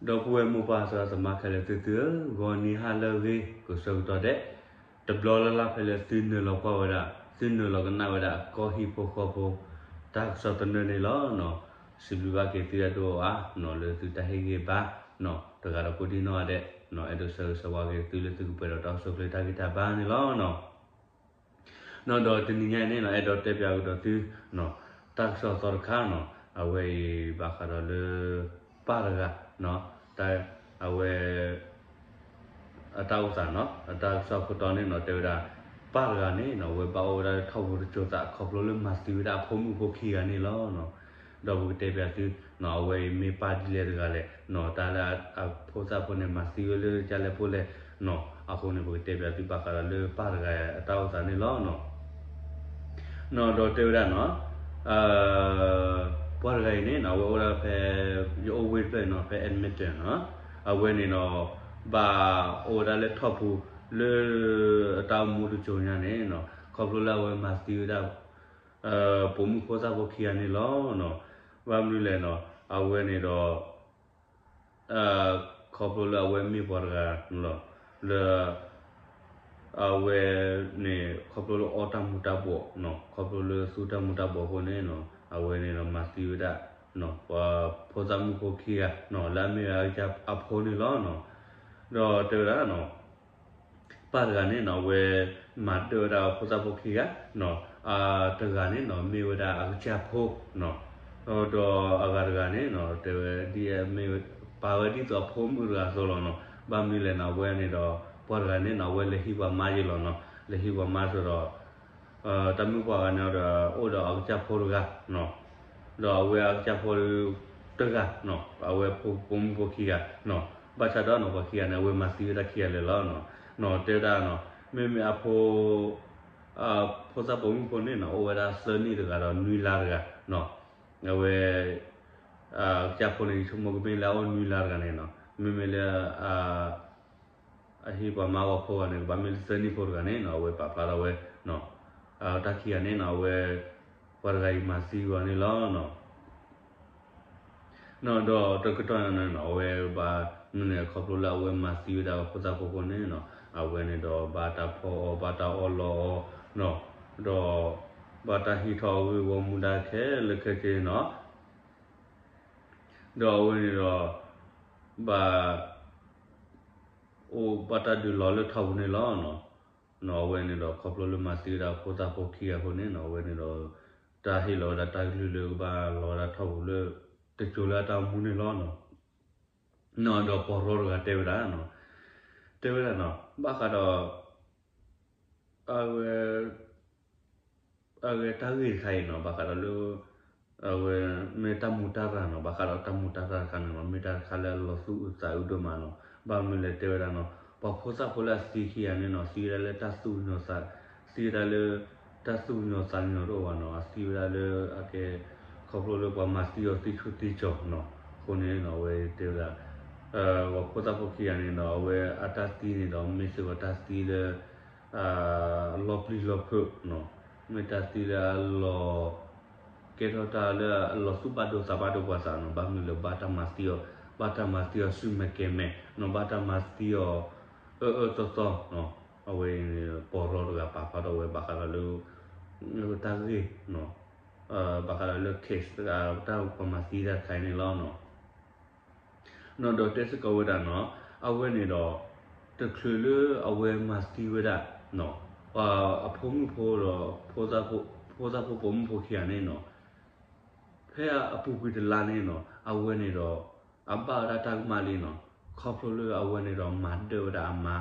ဒီပုၢ်ဝဲၢ်မိၢ်ပၢ်သရၣ်သမါခဲလၢာ်သုသုဧၢ, ဂီၤနံၤဟါလၢအဂ့ၤ ကိးဆၢကတီၢ်ဒဲး, တဘျီလၢ်လၢ်ဖဲလၢသုနုာ်လီၤကွၢ်ဝဲဒၣ် သုနုာ်လီၤကနၣ်ဝဲဒၣ်ကီၢ်ဟံၣ်ဖိဃီဖိ တၢ်ကစီၣ်သနၢၣ်န့ၣ်လီၤ. စံးဘျုးဘၣ်က့ၤသုအဒိၣ်အါ လၢသုတၢ်ဟ့ၣ်ဂံၢ်ဘါ တဂၤဒီးကိးဒံၣ်နီၣ်ဂၤဒဲး, အဲၣ်ဒိးဆၢဂ့ၤဆၢဝါက့ၤသုလၢသုကပှဲၤဒီးတၢ်အိၣ်ဆူၣ်အိၣ်ချ့တၢ်ဂံၢ်တၢ်ဘါန့ၣ်လီၤ. ဒီးတနံၤညါအံၤန့ၣ် အဲၣ်ဒိးတဲပၠးကဒီးသု တၢ်ကစီၣ်သီတခါန့ၣ်, အဝဲအံၤဘၣ်ဃးဒီးလၢ ပၢ်တဂၤ, အဝဲ အတၢ်အိၣ်သးန့ၣ် အတၢ်ကစီၣ်ခိၣ်တီန့ၣ်န့ၣ် တဲဝဲဒၣ် ပၢ်တဂၤန့ၣ်န့ၣ် အဝဲဘၣ်အိၣ်ဝဲဒၣ်လၢထီၣ်ပူၤတစိၤသး ခီဖျိလၢမၤသံဝဲဒၣ်အဖိမုၣ်ဖိခံဂၤန့ၣ်လီၤ. ဒီးပကတဲပၠးသု အဝဲအံၤမ့ၢ်ပၢ်ဒ်လဲၣ်တဂၤလဲၣ်, တၢ်လၢအဖိသၣ်ဖိန့ၣ် မၤသံဝဲလၢကၢ်လဲၣ်ဖိလဲၣ်, အဃိန့ၣ် ပကတဲပၠးသုဘၣ်ဃးဒီးလၢပၢ်တဂၤအတၢ်အိၣ်သးန့ၣ်လီၤ. ဒီးတဲဝဲဒၣ်န့ၣ် ပှၤတဂၤအံၤန့ၣ် အဝဲအိၣ်ဒၣ်ဖဲ ယအိၣ်ဝ့ၢ်တဖျၢၣ်အံၤန့ၣ် ဖဲ Edmonton န့ၣ်, အဝဲန့ၣ်ဒီး ဘၣ်အိၣ်ဝဲဒၣ်လၢထီၣ်ပူၤ လၢ အတၢ်အိၣ်မူတစိၤညါန့ၣ် ခီဖျိလၢအဝဲမၤသံဝဲဒၣ် ပိာ်မုၣ်ဖိသၣ်ဖိခံဂၤန့ၣ်လီၤ. ဘၣ်မနုၤလဲၣ်န့ၣ် အဝဲန့ၣ်ဒီး ခီဖျိလၢအဝဲမ့ၢ်ပှၤတဂၤလီၤ လၢ အဝဲန့ၣ် ခီဖျိလၢအီၣ်တၢ်မူၤတၢ်ဘှီး, ခီဖျိလၢသူတၢ်မူၤတၢ်ဘှီးအဃိန့ၣ် အဝဲန့ၣ်ဒီးမၤသံဝဲဒၣ် ပှၤဖိသၣ်မုၣ်ဖိခံဂၤ လၢအမ့ၢ်ဝဲဒၣ်အဖိန့ၣ်လီၤ. ဒီးတဲဝဲဒၣ် ပၢ်တဂၤန့ၣ် အဝဲမၤဒၢၣ်ဝဲဒၣ်ဖိသၣ်ဖိခံဂၤ, တဂၤန့ၣ် မ့ၢ်ဝဲဒၣ်အကစၢ်ဖိ ဒီးအဂၤတဂၤန့ၣ် တဲဝဲ မ့ၢ်ပာ်ဝဲဒ်သိးအဖိမုၣ်တဂၤအသိးလီၤန့ၣ်. ဘၣ်မနုၤလဲၣ်န့ၣ် အဝဲန့ၣ်ဒီး ပှၤတဂၤန့ၣ် အဝဲလဲၤဟံးပှၤမါယ့လီၤန့ၣ်, လဲၤဟံးပှၤမါစ့ၢ်ဒီး တၢ်မုၣ်ပှၢ်ဂၤန့ၣ်ဒီး အိၣ်ဒီးအကစၢ်ဖိတဂၤ ဒီးအဝဲအကစၢ်ဖိတဂၤ အဝဲဖိမုၣ်ဖိခံဂၤ, ဘၣ်ဆၣ်ဒီးန့ၣ် ပှၤခံဂၤန့ၣ် အဝဲမၤသံဝဲဒၣ်ခံဂၤလၢာ်လီၤ. တဲဝဲဒၣ် မ့မ့ၢ်အဖိ ဖိသၣ်ပိာ်မုၣ်ဖိန့ၣ် အိၣ်ဝဲဒၣ်သၢနံၣ်တဂၤဒီးနွံလါတဂၤ, အဝဲ အကစၢ်ဖိန့ၣ် ဆိကမိၣ်ကမ့ၢ်လၢအအိၣ်နွံလါတဂၤန့ၣ် မ့မ့ၢ်လၢ အဟံးပှၤမါဝဲဖိဂၤန့ၣ် ကဘၣ်မ့ၢ်လၢသၢနံၣ်ဖိတဂၤန့ၣ် အဝဲပာ်ဖျါထီၣ်ဝဲ တၢ်ခံဂၤန့ၣ် အဝဲ ပှၤတဂၤအံၤမၤသံဝဲန့ၣ်လီၤ. ဒီးတကတီၢ်န့ၣ် အဝဲဘၣ်မနုၤလဲၣ် ခီဖျိလၢအဝဲမၤသံဝဲဒၣ်ဖိသၣ်ဖိဖိန့ၣ် အဝဲန့ၣ်ဒီးဘၣ်တၢ်ဖီၣ်အီၤ ဘၣ်တၢ်အီၣ်လီအီၤ ဒီး ဘၣ်တၢ်ဟံးထီၣ်အဂ့ၢ်ဝီမူဒါခဲလၢာ်ခဲဆ့န့ၣ် ဒီးအဝဲန့ၣ်ဒီး ဘၣ် အိၣ်ဘၣ်တၢ်ဒုးလီၤလၢထီၣ်ပူၤန့ၣ်လီၤ. အဝဲန့ၣ်ဒီး ခီဖျိလၢမၤသံဝဲဒၣ်ဖိသၣ်ဖိခံဂၤအဃိန့ၣ် အဝဲန့ၣ်ဒီး တၢ်ဟ့ၣ်လီၤဝဲဒၣ်တၢ်ကလုၢ်လၢကဘၣ်လီၤဝဲဒၣ်ထီၣ်ပူၤလၢ တစိၤလၢအတၢ်အိၣ်မူန့ၣ်လီၤ. ဒီးပီၢ်ရီတဂၤတဲဝဲဒၣ် တဲဝဲဒၣ် ဘၣ်ဃးဒီး အဝဲ အဂ့ၢ်တၢ်ဂ့ၢ်တခါအံၤန့ၣ် ဘၣ်ဃးဒီးလၢ အဝဲ မ့ၢ်တၢ်မူးတၢ်ရၢ်န့ၣ် ဘၣ်ဃးဒီးတၢ်မူးတၢ်ရၢ်တခါန့ၣ် မ့ၢ်တၢ်တခါလၢအလီၤသူၣ်အုးသးအုးဒိၣ်မးန့ၣ် ဘၣ်မနုၤလဲၣ်တဲဝဲဒၣ်န့ၣ် ပှၤဖိသၣ်ဖိလၢအသံခံဂၤန့ၣ် သံဝဲဒၣ်လၢတၢ်သူၣ်ကညီၤသး သံဝဲဒၣ်လၢ တၢ်သူၣ်ကညီၤသးကညီၤတအိၣ်ဘၣ်န့ၣ် အသံဝဲဒၣ်လၢ အကဲ ခီဖျိလၢပှၤမၤသံအီၤသ့ဆိသ့ကီၢ်န့ၣ် အဃိန့ၣ် အဝဲတဲဝဲဒၣ် ပှၤဖိသၣ်ဖိခံဂၤန့ၣ်ဒီး အဝဲအတၢ်သံန့ၣ်ဒီး မ့ၢ်စ့ၢ်ကီးတၢ်သံလၢ လီၤပျံၤလီၤဖုး မ့ၢ်တၢ်သံလၢအလီၤ ကဲထီၣ်တၢ်လၢအလီၤသူၣ်ဘၣ်ဒိသးဘၣ်ဒိပှၤသးန့ၣ် ဘၣ်မနုၤလဲၣ် ဘၣ်တၢ်မၤသံအီၤ ဘၣ်တၢ်မၤသံအီၤဆူမဲာ်ကဲၤမဲာ်န့ၣ် ဘၣ်တၢ်မၤသံအီၤ အၢအၢသီသီန့ၣ် အဝဲ ပီၢ်ရီတဂၤပာ်ဖျါထီၣ်ဝဲဘၣ်ဃးဒီးလၢ တၢ်ဂ့ၢ် ဘၣ်ဃးဒီးလၢ case တဂၤ တၢ်ပှၤမၤသံတၢ်တခါအံၤန့ၣ်လီၤ. ဒီးတဲစ့ၢ်ကီးဝဲဒၣ်န့ၣ် အဝဲန့ၣ်ဒီး တချုးလၢအဝဲမၤသံဝဲဒၣ် အဖိမုၣ်ဖိဒီး ဖိသၣ်ဖိပိာ်မုၣ်ဖိခံဂၤန့ၣ်န့ၣ် ဖဲအပူၤကွံာ်တလါန့ၣ်န့ၣ် အဝဲန့ၣ်ဒီး အဘၣ်ဝဲဒၣ်တၢ်ကမၣ်လံန့ၣ် ခီဖျိလၢအဝဲန့ၣ်ဒီးမၤဒၢၣ်ဝဲဒၣ်အမါ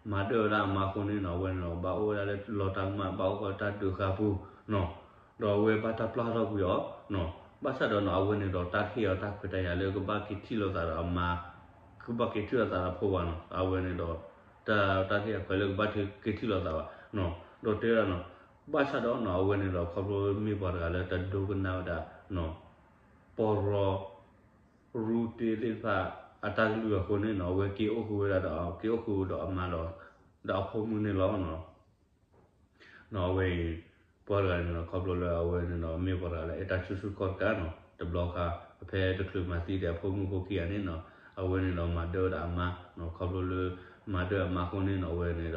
မၤဒၢၣ်ဝဲဒၣ်အမါအဃိန့ၣ်န့ၣ် အဝဲန့ၣ်ဒီးဘၣ်အိၣ်ဝဲဒၣ်လၢလီၤတၢ်ကမၣ် ဘၣ်အိၣ်ဃီတၢ်ဒုးဃါပူၤ ဒီးအဝဲဘၣ်တၢ်ပျၢ်ထီၣ်ကွံာ်အီၤ ဘၣ်ဆၣ်ဒီးန့ၣ် အဝဲန့ၣ်ဒီးတၢ်တဟ့ၣ်အီၤတၢ်ခွဲးတၢ်ယာ်လၢကဘၣ်က့ၤထံၣ်လိာ်သးဒီးအမါ ကဘၣ်က့ၤထံၣ်လိာ်သးဒီးဖိဘၣ်န့ၣ် အဝဲန့ၣ်ဒီး တၢ်တဟ့ၣ်အခွဲးလၢကဘၣ်က့ၤထံၣ်လိာ်သးဘၣ် ဒီးတဲဝဲဒၣ်န့ၣ် ဘၣ်ဆၣ်ဒီးန့ၣ် အဝဲန့ၣ်ဒီးခီဖျိမ့ၢ်ပှၤတဂၤလၢတဒိကနၣ်ဝဲဒၣ် ပီၢ်ရီ ရူတ့သ့ၣ်တဖၣ် အတၢ်ကလုၢ်အဃိန့ၣ်န့ၣ် အဝဲက့ၤအိၣ်ဃုာ်ဝဲဒၣ်ဒီး က့ၤအိၣ်ဃုာ်ဒီးအမါဒီး ဒီးအဖိမုၣ်န့ၣ်လီၤ. အဝဲအံၤ ပှၤတဂၤန့ၣ်ဒီး ခီဖျိလၢအဝဲန့ၣ်ဒီး မ့ၢ်ပှၤတဂၤလၢအဲၣ်တၢ်ဆူၣ်ဆူၣ်ခီၣ်တကးန့ၣ် တဘျီဃီ ဖဲတချုးမၤသံဒီးအဖိမုၣ်ဖိခံဂၤန့ၣ်န့ၣ် အဝဲန့ၣ်ဒီးမၤဒၢဝဲဒၣ်အမါ, ခီဖျိလၢ မၤဒၢအမါအဃိန့ၣ်နီၤ အဝဲန့ၣ်ဒီး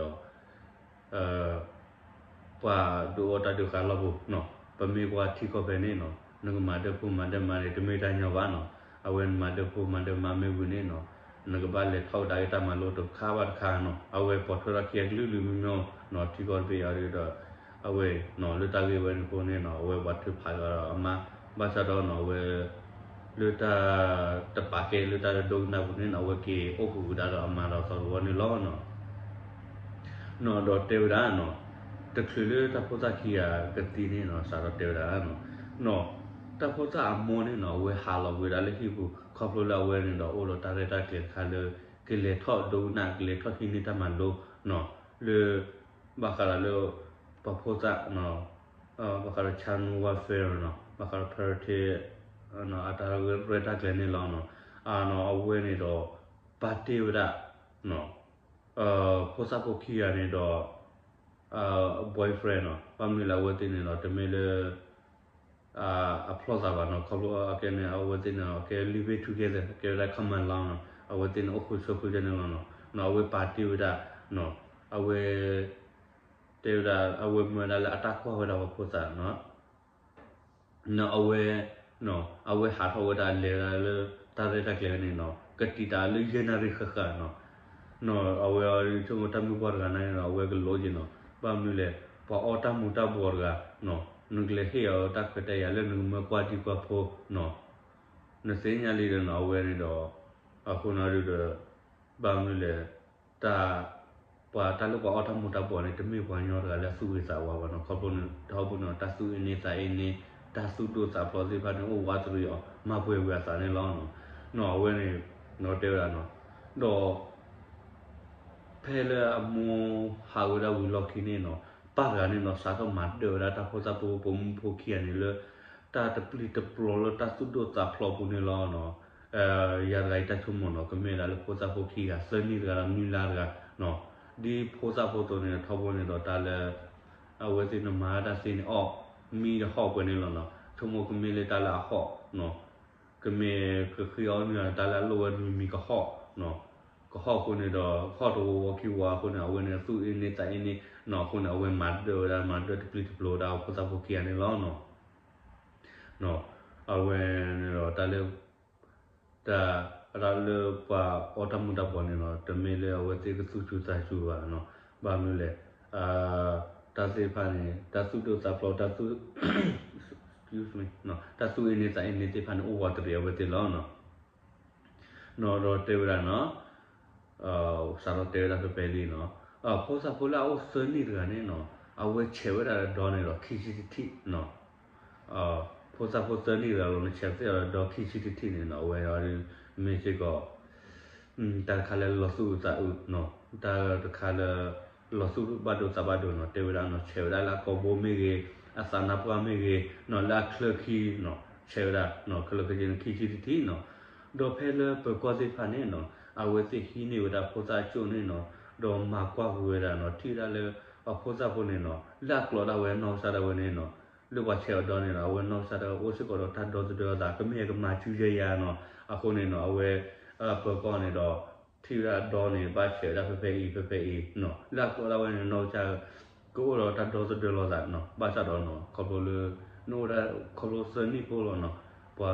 ပှၤဒုးအီၣ်တၢ်ဒုးဃာ်လီၢ်ပူၤနီၤ, ပမ့ၢ်ပှၤထံကီၢ်ဖဲန့ၣ်နီၤ နကမၤဒၢဖိမၤဒၢမါန့ၣ် တမ့ၢ်တၢ်ညီဘၣ်နီၤ, အဝဲနမၤဒၢဖိမၤဒၢမါမ့ၢ်ဝံၤန့ၣ်နီၤ နကဘၣ်လဲၤထီၣ်ကဒါက့ၤတၢ်မၤလိတခါဘၣ်တခါနီၤ, အဝဲပိာ်ထွဲထီၣ်ခံဂၤကလုာ်ကလုာ်မံမီၢ်နီၤ ထံကီၢ်တဘ့ၣ်အံၤဒီး အဝဲနီၤ လၢတၢ်ဂ့ၢ်ဝဲန့ၣ်အဃိန့ၣ်နီၤ အဝဲပှၤထုးဖးလီၤဒီးအမါ, ဘၣ်ဆၣ်ဒီးနီၤ အဝဲ လၢတၢ် တပာ်ကဲလၢတၢ်ဒိကနၣ်ပူၤန့ၣ်နီၤ အဝဲက့ၤအိၣ်ဃုာ်ကဒါဒီးအမါဒီးသီတဝီန့ၣ်လီၤနီၤ. နီၤဒီးတဲဝဲဒၣ်နီၤ တချုးလၢတၢ်ဖိသၣ်ခံဂၤကသံန့ၣ်နီၤ စးထီၣ်တဲဝဲဒၣ်နီၤ, နီၤ တၢ်ဖိသၣ်အမိၢ်န့ၣ်နီၤ အဝဲဟးလီၤကွံာ်ဝဲဒၣ်လၢဟံၣ်ပူၤ ခီဖျိလၢအဝဲန့ၣ်ဒီးအိၣ်ဒီးတၢ်ရဲၣ်တၢ်ကျဲၤတခါလၢ ကလဲၤထီၣ်ဒိကနၣ် ကလဲၤထီၣ်ဟံးန့ၢ်တၢ်မၤလိနီၤ လၢ ဘၣ်ဃးဒီးလၢ ပှၤဖိသၣ် ဘၣ်ဃးဒီး child welfare နီၤ ဘၣ်ဃးဒီး parenting အတၢ်ရဲၣ်တၢ်ကျဲၤန့ၣ်လီၤနီၤ, အဝဲန့ၣ်ဒီး ပာ်တ့ၢ်ဝဲဒၣ် ဖိသၣ်ဖိခံဂၤန့ၣ်ဒီး boyfriend နီၤ ဘၣ်မနုၤလဲၣ်အဝဲသ့ၣ်န့ၣ်ဒီး တမ့ၢ်လၢ အဖျီသးဘၣ်နီၤ ခီဖျိအကဲန့ၣ် အဝဲသ့ၣ်န့ၣ် အကဲ living together ကဲဝဲဒၣ် common law နီၤ အဝဲသ့ၣ်န့ၣ်အိၣ်ဃုာ်ဆိးဃုာ်န့ၣ်လီၤနီၤ, နီၤ အဝဲပာ်တ့ၢ်ဝဲဒၣ် နီၤ အဝဲ တဲဝဲဒၣ် အဝဲမၢဝဲဒၣ်လၢအတၢ်ကွၢ်ဝဲဒၣ်ပှၤဖိသၣ်နီၤ နီၤ အဝဲ နီၤ အဝဲဟးထီၣ်ဝဲဒၣ်လဲၤဝဲဒၣ်လၢ တၢ်ရဲၣ်တၢ်ကျဲၤန့ၣ်နီၤ ကတံာ်တာ်လၢယဲၢ်နၣ်ရံၣ်ဃၣ်ဃၣ်နီၤ, နီၤ အဝဲအံၤဆိကမိၣ်တၢ်မုၣ်ပှၢ်တဂၤန့ၣ်နီၤ အဝဲကလိးက့ၤနီၤ ဘၣ်မနုၤလဲၣ် ပှၤအီၣ်တၢ်မူၤတၢ်ဘှီးတဂၤနီၤ နကလဲၤဟ့ၣ်အီၤတၢ်ခွဲးတၢ်ယာ်လၢနကမၢကွၢ်ဒံကွၢ်ဖိနီၤ နသ့ၣ်ညါလံဒီးနီၤ အဝဲန့ၣ်ဒီး အဃိန့ၣ်ဒီး ဘၣ်မနုၤလဲၣ် တၢ် ပှၤတၢ်လၢပှၤအီၣ်တၢ်မူၤတၢ်ဘှီးန့ၣ် တမ့ၢ်ပှၤကညီတဂၤလၢအသူၣ်ဂ့ၤသးဝါဘၣ်နီၤ ခီဖျိန့ၣ် ထီဘိန့ၣ် တၢ်သူၣ်အ့န့သးအ့န့ တၢ်သူၣ်ဒိၣ်သးဖျိးသ့ၣ်တဖၣ်န့ၣ် အိၣ်ဝးတရံးအီၤ မၤပှဲၤဝံၤအသးန့ၣ်လီၤနီၤ, နီၤ အဝဲန့ၣ် နီၤ တဲဝဲဒၣ်နီၤ ဒီး ဖဲလၢအမိၢ်ဟးဝဲဒၣ်ဝံၤလီၢ်ခံန့ၣ်နီၤ ပၢ်တဂၤန့ၣ်နီၤ စးထီၣ်မၤဒၢဝဲဒၣ်တၢ်ဖိသၣ်ဖိပိာ်မုၣ်ဖိခံဂၤန့ၣ်လၢ တၢ်တပျံၤတပျီၤလၢတၢ်သူၣ်ဒိၣ်သးဖျိးပူၤန့ၣ်လီၤနီၤ, ယၤတဂၤအံၤတၢ်ဆိကမိၣ်နီၤ ကမ့ၢ်ဒၣ်လၢဖိသၣ်ဖိခံဂၤ သၢနံၣ်တဂၤဒီးနွံလါတဂၤနီၤ, ဒ်ဖိသၣ်ဖိသိးန့ၣ် ထီဘိန့ၣ်ဒီးတၢ်လၢ အဝဲသ့ၣ်န့ၣ်မၤတၢ်သ့န့ၣ် အီၣ်မံဒီးဟီၣ်ပှဲၤန့ၣ်လီၤနီၤ, ဆိကမိၣ်ကမ့ၢ်လၢတၢ်လၢအဟီၣ်နီၤ ကမ့ၢ်ကဃ့အီၣ်နုၢ် တၢ်လၢအလိၣ်ဝဲတမံၤမံၤကဟီၣ်နီၤ, ကဟီၣ်အဃိန့ၣ်ဒီး ဟီၣ်တဝီဝီခံဝီအဃိန့ၣ် အဝဲန့ၣ်သူၣ်အ့န့သးအ့န့နီၤ အဃိန့ၣ် အဝဲမၤဒၢဝဲဒၣ် မၤဒၢတပျံၤတပျီၤဝဲဒၣ်အဖိသၣ်ဖိခံဂၤန့ၣ်လီၤနီၤ, နီၤ အဝဲန့ၣ်ဒီးတၢ်လၢ တၢ် တၢ်လၢပှၤအီၣ်တၢ်မူၤတၢ်ဘှီးန့ၣ်နီၤ တမ့ၢ်လၢအဝဲသ့ၣ်ကသူၣ်စူၤသးစူၤဘၣ်နီၤ, ဘၣ်မနုၤလဲၣ် တၢ်သ့ၣ်တဖၣ်န့ၣ် တၢ်သူၣ်ဒိၣ်သးဖျိး တၢ်သူၣ် တၢ်သူၣ်အ့န့သးအ့န့သ့ၣ်တဖၣ်န့ၣ် အိၣ်ဝးတရံးအဝဲသ့ၣ်လီၤနီၤ, နီၤဒီးတဲဝဲဒၣ်နီၤ စးထီၣ်တဲဝဲဒၣ်ဖဲဖဲလံနီၤ, ဖိသၣ်ဖိလၢအအိၣ်သၢနံၣ်တဂၤန့ၣ်နီၤ အဝဲဆဲးဝဲဒၣ်ဒီန့ၣ်ဒီးခံဆံတထံၣ်နီၤ, ဖိသၣ်ဖိသၢနံၣ်တဂၤလီၤ နဆဲးသ့ၣ်အီၤဒီခံဆံတထံၣ်န့ၣ်နီၤ အဝဲအံၤမ့ၢ်စ့ၢ်ကီး တၢ်တခါလၢလီၤသူၣ်အုးသးအုးနီၤ, တၢ်တခါလၢ လီၤသူၣ်ဘၣ်ဒိသးဘၣ်ဒိနီၤ တဲဝဲဒၣ်နီၤ ဆဲးဝဲဒၣ်လၢအကိာ်ဘိမ့ၢ်ဂ့ၤ, အသးနါပှၢ်မ့ၢ်ဂ့ၤနီၤ လၢအချၢခံနီၤ ဆဲးဝဲဒၣ်နီၤ ခဲလၢာ်ခဲဆ့န့ၣ် ခံဆံတထံၣ်နီၤ, ဒီးဖဲလၢပၢၤကီၢ်သ့ၣ်တဖၣ်န့ၣ်နီၤ အဝဲသ့ၣ်ဟံးန့ၢ်ဝဲဒၣ်ဖိသၣ်အကၠိၣ်န့ၣ်နီၤ, ဒီးမၤကွၢ်ကွံာ်ဝဲဒၣ်နီၤ ထံၣ်ဝဲဒၣ်လၢ အဖိသၣ်ဖိန့ၣ်နီၤ လၢအကျိးဒၣ်ဝဲနီၢ်ကစၢ်ဒၣ်ဝဲန့ၣ်နီၤ, လၢပှၤဆဲးအီၤဒီန့ၣ်နီၤ အဝဲနီၢ်ကစၢ်ဒၣ်ဝဲအိၣ်စ့ၢ်ကီးဒီးတၢ်ဒီသဒၢအသး ကမ့ၢ်ကမၤစုယဲယၤနီၤ, အဃိန့ၣ်နီၤ အဝဲ ပၢၤကီၢ်န့ၣ်ဒီး ထံၣ်ဝဲဒၣ်ဒီန့ၣ် ဘၣ်ဆဲးဝဲဒၣ်ဖဲဖဲအံၤ ဖဲဖဲအံၤနီၤ, လၢအကျိးဒၣ်ဝဲန့ၣ် နီၢ်ကစၢ် ကအိၣ်ဒီးတၢ်ဒီသဒၢလိာ်သးနီၤ, ဘၣ်ဆၣ်ဒီးနီၤ ခီဖျိလၢ နအိၣ်ဒၣ်ခီဖျိသၢနံၣ်ဖိလီၤနီၤ, ပှ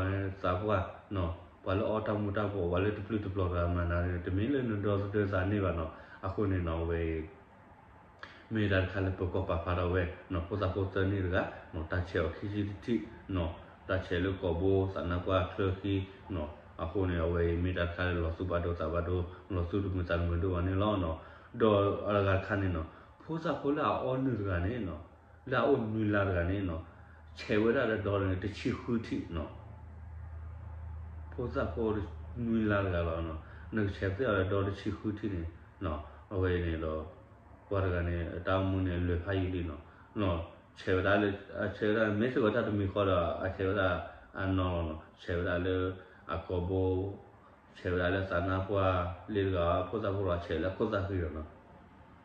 ၤသးပှၢ်နီၤ ပှၤလၢအီၣ်တၢ်မူၤတၢ်ဘှီး ပှၤလၢတပျုာ်တပျီၤတဂၤမၤနၤန့ၣ် တမ့ၢ်လၢနဒီသဒၢသးန့ၣ်ဘၣ်နီၤ, အဃိန့ၣ်နီၤ အဝဲအံၤ မ့ၢ်တၢ်တခါလၢပၢၤကီၢ်ပာ်ဖျါထီၣ်ဝဲနီၤ, ဖိသၣ်ဖိသၢနံၣ်တဂၤနီၤ တၢ်ဆဲးအီၤခံဆံတထံၣ်နီၤ, တၢ်ဆဲးလၢကိာ်ဘိ သးနါပှၢ်ချၢခံနီၤ, အဃိန့ၣ် အဝဲအံၤမ့ၢ်တၢ်တခါလၢလီၤသူၣ်ဘၣ်ဒိသးဘၣ်ဒိ လီၤသူၣ်တမုာ်သးတမုာ်ဒိၣ်ဘၣ်န့ၣ်လီၤနီၤ, ဒီးအဂၤတခါန့ၣ်နီၤ ဖိသၣ်ဖိလၢအအီနုၢ်တဂၤန့ၣ်နီၤ, လၢအအိၣ်နွံလါတဂၤန့ၣ်နီၤ, ဆဲးဝဲဒၣ်ဒီးဒီန့ၣ် တဆံဃုထံၣ်နီၤ ဖိသၣ်ဖိနွံလါတဂၤလီၤနီၤ, နကဆဲးသ့ၣ်အီၤဒီးတဆံဃုထံၣ်န့ၣ်နီၤ, အဝဲအံၤန့ၣ်ဒီး ပှၤတဂၤန့ၣ် အတၢ်အိၣ်မူန့ၣ် အလွဲၢ်ဖးယံာ်လံနီၤ, ဆဲးဝဲဒၣ်လၢ ဆဲးဝဲဒၣ် မ့ၢ်စ့ၢ်ကီးတၢ်တမံၤဃီဒီး အဆဲးဝဲဒၣ်အနီၢ်လီၤနီၤ, ဆဲးဝဲဒၣ်လၢ အကိာ်ဘိ ဆဲးဝဲဒၣ်လၢသးနါပှၢ်လ့တဂၤ ဖိသၣ်ဖိဒီးဆဲးလၢခိၣ်သၣ်ဃံလီၤန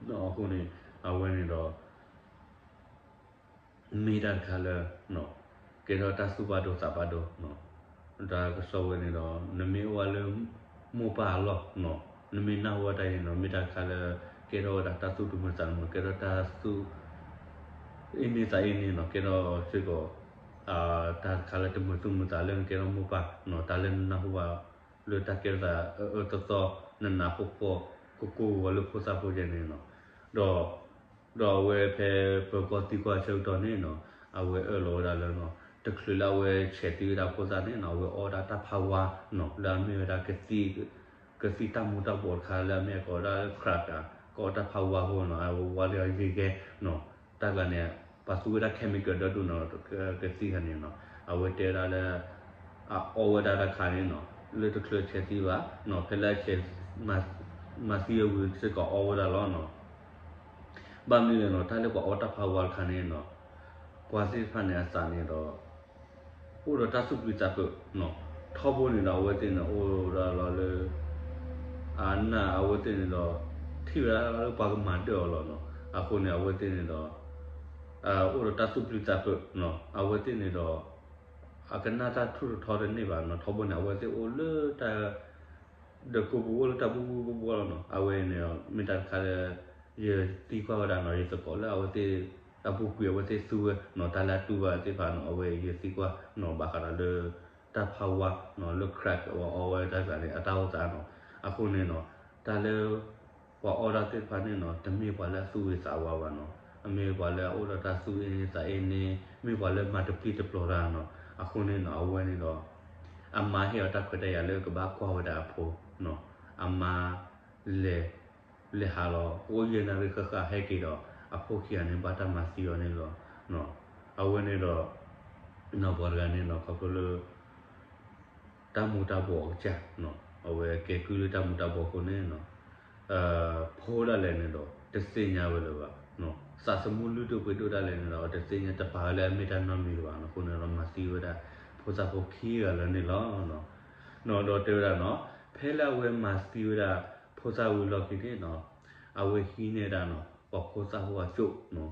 ီၤ, အဃိန့ၣ် အဝဲန့ၣ်ဒီး မ့ၢ်တၢ်တခါလၢ ကဲထီၣ်တၢ်သူၣ်ဘၣ်ဒိသးဘၣ်ဒိ, တၢ်ကစီၣ်ဝဲန့ၣ်ဒီး နမ့ၢ်အိၣ်ဝဲလၢ မိၢ်ပၢ်အလီၢ်နီၤ, နမ့ၢ်နၢ်ဟူဝဲတၢ်အံၤန့ၣ်နီၤ မ့ၢ်တၢ်တခါလၢ ကဲထီၣ်ဝဲဒၣ်တၢ်သူၣ်တမုာ်သးတမုာ် ကဲထီၣ်တၢ်သူၣ်အ့န့သးအ့န့နီၤ, ကဲထီၣ်စ့ၢ်ကီး တၢ်တခါလၢတမုာ်သူၣ်မုာ်သးလၢနကဲထီၣ်မိၢ်ပၢ်နီၤ, တၢ်လၢနနၢ်ဟူဘၣ် လၢတၢ်ကဲထီၣ်သးအၢအၢသီသီ နနၢ်ဟူဃီ ကကိးဂီၤလၢဖိသၣ်ဖိယဲန့ၣ်နီၤ, ဒီး ဒီးအဝဲဖဲပၢၤကီၢ်သံကွၢ်အဆၢကတီၢ်န့ၣ်နီၤ, အဝဲအၢၣ်လီၤဝဲဒၣ်လၢနီၤ တချုးလၢအဝဲဆဲးသံဝဲဒၣ်ဖိသၣ်န့ၣ်နီၤ အဝဲအီၣ်ဝဲဒၣ်တၢ်ဖးဝါနီၤ လၢအမ့ၢ်ဝဲဒၣ် ကသံၣ်တၢ်မူၤတၢ်ဘှီးတခါလၢအမ့ၢ်အကိးဝဲဒၣ် crack တၢ် ကိးတၢ်ဖးဝါဖိနီၤ အဝဲဝါလၢအဂ့ၤဂ့ၤနီၤ, တၢ်ကျါန့ၣ် ပှၤသူဝဲဒၣ် chemical ဒၢဒိၣ်နီၤ ကသံၣ်ခါန့ၣ်နီၤ, အဝဲတဲဝဲဒၣ်လၢ အအီၣ်ဝဲဒၣ်တၢ်တခါန့ၣ်နီၤ လၢတချုးဆဲးသံဘၣ်နီၤ ဖဲလၢဆဲး မၤသံဝဲဝံၤစ့ၢ်ကီးအီၣ်ဝဲဒၣ်လီၤနီၤ, ဘၣ်မနုၤလဲၣ်နီၤ တၢ်လၢပှၤအီၣ်တၢ်ဖးဝါတခါန့ၣ်နီၤ ပှၤသ့ၣ်တဖၣ်န့ၣ်အသးန့ၣ်ဒီး အိၣ်ဒီးတၢ်သူၣ်ပျံၤသးဖုးနီၤ, ထီဘိန့ၣ်ဒီးအဝဲသ့ၣ်န့ၣ် အိၣ်ဒၣ်လီၤလၢ အနၢ်အဝဲသ့ၣ်န့ၣ်ဒီး ထံၣ်ဝဲဒၣ်လၢပှၤကမၤဒၢၣ်အီၤလီၤနီၤ, အဃိန့ၣ် အဝဲသ့ၣ်န့ၣ်ဒီး အိၣ်ဒီးတၢ်သူၣ်ပျံၤသးဖုးနီၤ, အဝဲသ့ၣ်န့ၣ်ဒီး အကနၣ်တၢ်ထူၣ်တထီတန့ၢ်ဘၣ်နီၤ, ထီဘိန့ၣ် အဝဲသ့ၣ်အိၣ်လၢတၢ် ဒီးကိးပူၤအိၣ်လၢတၢ်ဘူၣ်ဘူၣ်ဘီဘီလီၤနီၤ, အဝဲန့ၣ် မ့ၢ်တၢ်တခါလၢ ယသံကွၢ်ဝဲဒၣ်နီၤ, ယသကိးလၢအဝဲသ့ၣ် အပူၤကွံာ်အဝဲသ့ၣ်သူဝဲနီၤ, တၢ်လၢအတူၢ်ဘၣ်သ့ၣ်တဖၣ်နီၤ, အဝဲယသံကွၢ်နီၤ, ဘၣ်ဃးဒီးလၢ တၢ်ဖးဝါနီၤ, လၢ crack အဝဲအီၣ်ဝဲတၢ်ကျါန့ၣ် အတၢ်အိၣ်သးနီၤ, အဃိန့ၣ်နီၤ, တၢ်လၢ ပှၤအီၣ်တၢ်သ့ၣ်တဖၣ်န့ၣ်နီၤ, တမ့ၢ်ပှၤလၢအသူၣ်ဂ့ၤသးဝါဘၣ်နီၤ, အမ့ၢ်ပှၤလၢအအိၣ်ဒီးတၢ်သူၣ်အ့န့သးအ့န့, မ့ၢ်ပှၤလၢမၤတပျံၤတပျီၤတၢ်နီၤ, အဃိန့ၣ်နီၤ, အဝဲန့ၣ်ဒီး အမါဟ့ၣ်အီၤတၢ်ခွဲးတၢ်ယာ်လၢကဘၣ်ကွၢ်ဝဲဒၣ်အဖိနီၤ, အမါ လဲၤ လဲၤဟးလီၤ အိၣ်ယဲၢ်နၣ်ရံၣ်ဃၣ်ဃၣ်ဟဲက့ၤဒီး အဖိခံဂၤန့ၣ် ဘၣ်တၢ်မၤသံအီၤန့ၣ်လီၤ, အဝဲန့ၣ်ဒီး နီၤ ပှၤတဂၤန့ၣ်နီၤ ခီဖျိလၢ တၢ်မူၤတၢ်ဘှီးအကစၢ်နီၤ, အဝဲကဲကုၢ်လၢတၢ်မူၤတၢ်ဘှီးအဃိန့ၣ်နီၤ, ဖိဒၣ်လဲာ်န့ၣ်ဒီး တသ့ၣ်ညါဝဲလၢၤဘၣ်, သးသမူလုၢ်ဒိၣ်ပှ့ၤဒိၣ်ဒၣ်လဲာ်န့ၣ်ဒီး တသ့ၣ်ညါတပာ်ဝဲလၢအမ့ၢ်တၢ်နီတမံၤလၢၤဘၣ်နီၤ, အဃိန့ၣ်ဒီးမၤသံဝဲဒၣ် ဖိသၣ်ဖိခံဂၤလၢာ်န့ၣ်လီၤ. နီၤ ဒီးတဲဝဲဒၣ်နီၤ, ဖဲလၢအဝဲမၤသံဝဲဒၣ် ဖိသၣ်ဝံၤလီၢ်ခံန့ၣ်နီၤ, အဝဲဟံးန့ၢ်ဒၣ်နီၤ ပှၤဖိသၣ်ဖိအစိၣ်နီၤ,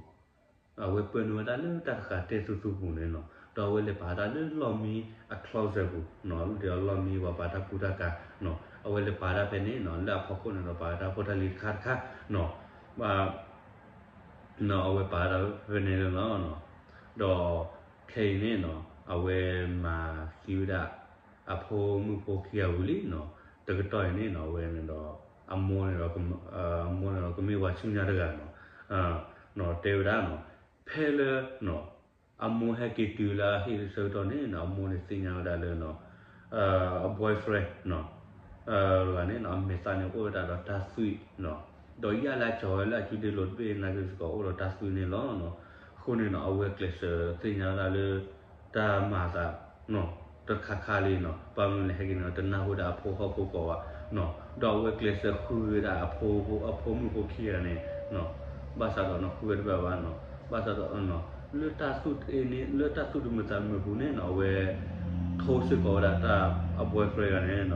အဝဲပၢနုာ်ဝဲဒၣ်လၢတၢ်တဃာ်တဲသူသူပူၤန့ၣ်နီၤ, ဒီးအဝဲလဲၤပာ်တၢ်လၢလီၢ်မံအ closet ပူၤနီၤ, လၢလီၢ်မံပှၤပာ်တၢ်ကူတၢ်ကၤနီၤ, အဝဲလဲၤပာ်တၢ်ဖဲန့ၣ်နီၤ, လၢအဖီခိၣ်န့ၣ်ဒီးပာ်ဝဲဒၣ်ဖိတၢ်လံၤတခါတခါနီၤ, ဘၣ် နီၤ အဝဲပာ်ဝဲဒၣ်ဖဲန့ၣ်လီၤ. ဒီးခဲအံၤန့ၣ်နီၤ အဝဲမၤသံဝဲဒၣ် အဖိမုၣ်ဖိခံဂၤဝံၤလံနီၤ, တကတီၢ်အံၤန့ၣ်နီၤ အဝဲန့ၣ်ဒီး အမိၢ်န့ၣ်ဒီး အမိၢ်န့ၣ်ဒီး ကမ့ၢ်ပှၤဆူညါတဂၤနီၤ, နီၤ တဲဝဲဒၣ်နီၤ, ဖဲလၢနီၤ အမိၢ်ဟဲက့ၤတုၤလၢအဟံၣ်အဆၢကတီၢ်န့ၣ်နီၤ အမိၢ်န့ၣ်သ့ၣ်ညါဝဲဒၣ်လၢနီၤ အ boyfriend နီၤ တဂၤန့ၣ်နီၤ အမဲာ်သၣ်န့ၣ်အိၣ်ဝဲဒၣ်ဒီးတၢ်သွံၣ်နီၤ, ဒီးယၢ်လၢအကၠီၤဝဲလၢအစုဒ့လိၤတဘ့ၣ်နာ်က့စ့ၢ်ကီးအိၣ်ဒီးတၢ်သွံၣ်န့ၣ်လီၤ. အဃိန့ၣ်နီၤ အဝဲကျဲးစၢးသ့ၣ်ညါဝဲဒၣ်လၢ တၢ်မၤအသးနီၤ တခါခါလံနီၤ, ဘၣ်မနုၤလဲၣ်ဟဲက့ၤန့ၣ် တနၢ်ဟူဒၣ်အဖိဟီၣ်ဖိကိးဘၣ်နီၤ, ဒီးအဝဲကျဲးစၢးဃုဝဲဒၣ်အဖိ အဖိမုၣ်ဖိခံဂၤန့ၣ်နီၤ, ဘၣ်ဆၣ်ဒီးနီၤ ဃုဝဲတဘၣ်ဘၣ်နီၤ, ဘၣ်ဆၣ်ဒီးနီၤ လၢတၢ်သူၣ်တအ့န့ၣ် လၢတၢ်သူၣ်တမုာ်သးတမုာ်ပူၤန့ၣ်နီၤ အဝဲ ထိစ့ၢ်ကီးဝဲဒၣ်တၢ် အ boyfriend တဂၤန့ၣ်နီၤ ဒီး